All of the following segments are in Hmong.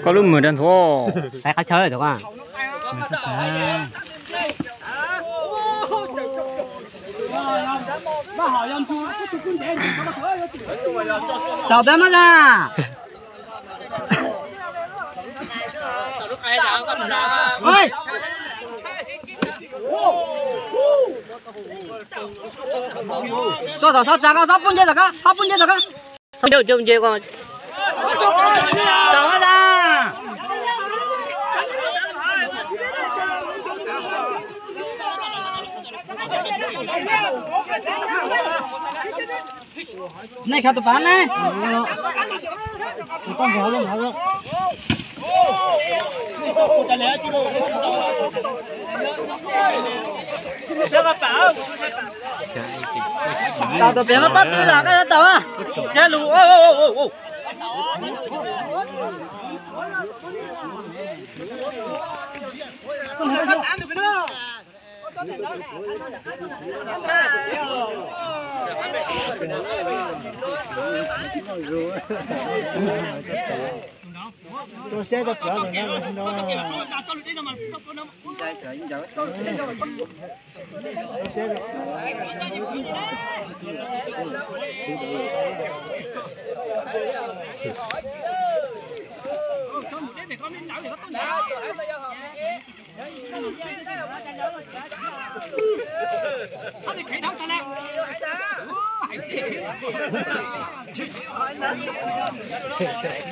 Koj lub mws rau nthuav. Xaiv qhov chaw tus. Tau teb mas na. Tso tom sab tsa koj, txhob pub nce tom koj, txhob pub nce tom koj. Txhob nce, nce, nce koj. Tau mas na. Nej khav tus pav ne. Tau tus piav mas pab twg los koj yuav tau a. Kiag lus.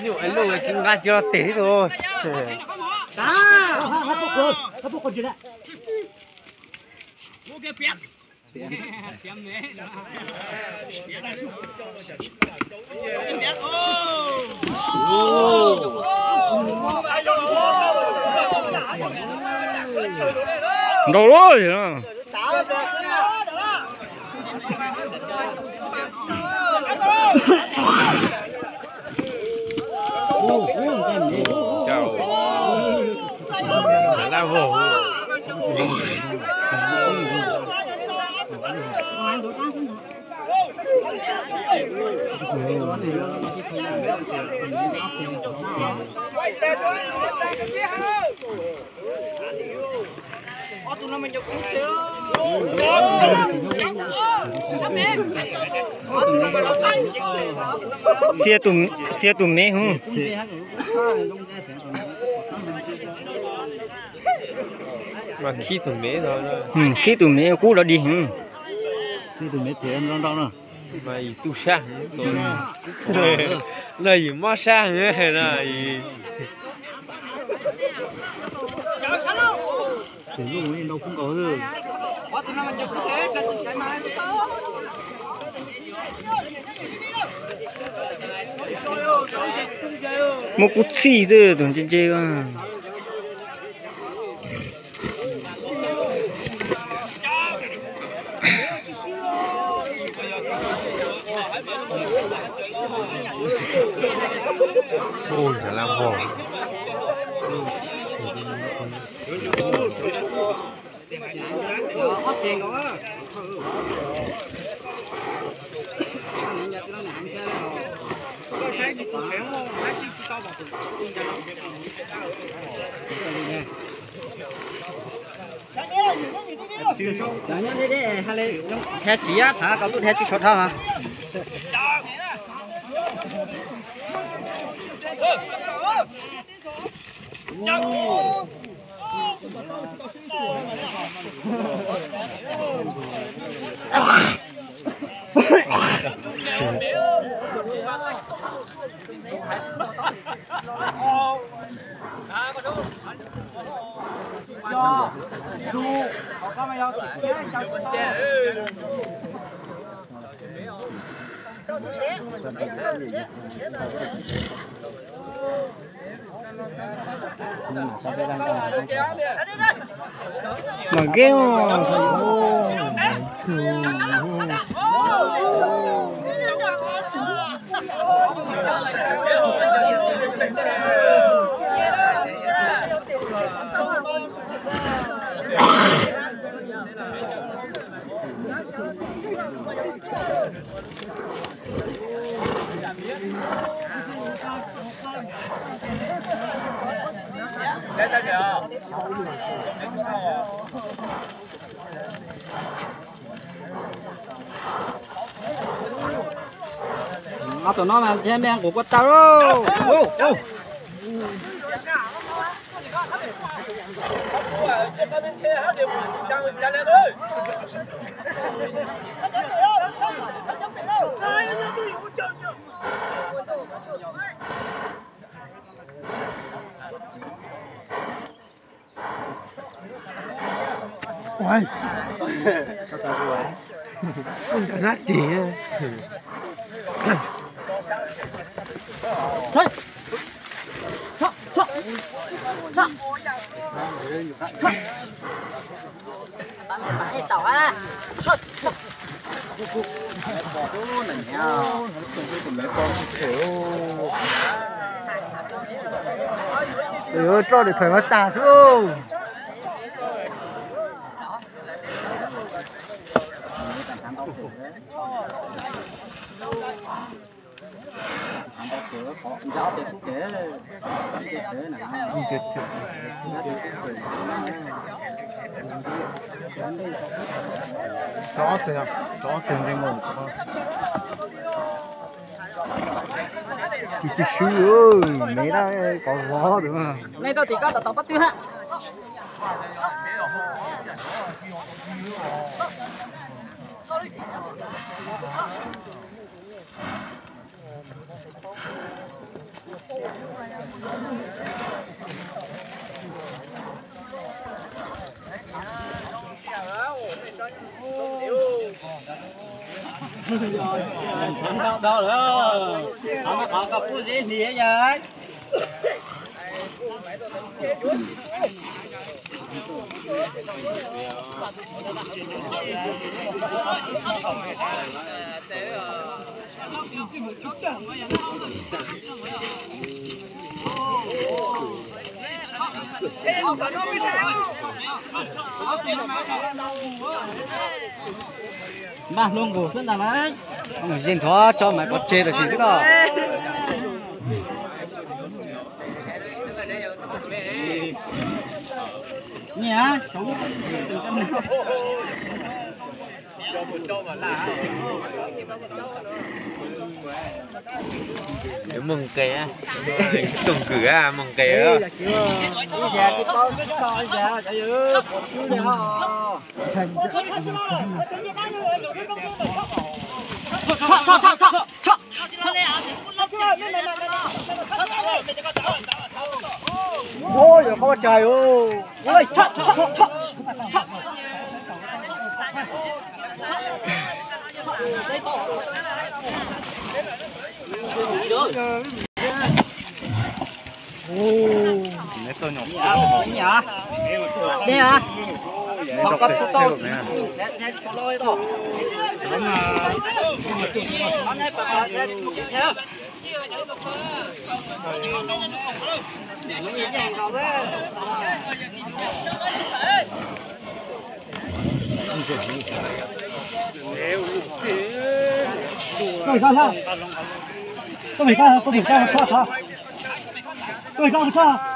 Nyuj es lub nqa tsis los tes li. Nkaus lawm. Xiab tus, xiab tus me hwv. Mas khib tus me no. Khib tus me kub dog dig. Khib tus me thiab nrau nrau no. Mas yus tu sab heev, no yus mob sab heev no. Tus lub nrau kub nkaus xwb. Muab kub txhij xwb tus ntse ntse ko. Ua nrad laj vog. Dhia tsis yab thav koj tub dhia tsis tshua dhau. Mas nkev os. Ob tug no mas ntshe me nqus kua tau lauj. Ua, ntawm nab ris. Roj lwm thawm no tag xwb. Tso ob teg, tso ob teg ntsej muag. Tsis, tsis swb, me dab kov vov. Nej tau tim koj tom tom pob twg hab. Ntxhov ntau dhau lawm, qhov no qhov koj pub zeb hlis yog. Npaj hlua nkaus xwb ntag lauj. Yeej nthuav tso maiv pov tseg tam sim xwb no. Nyiam. Yuav muaj nqis, tooj kwm muaj nqis. Ua, yog qhov tsaig.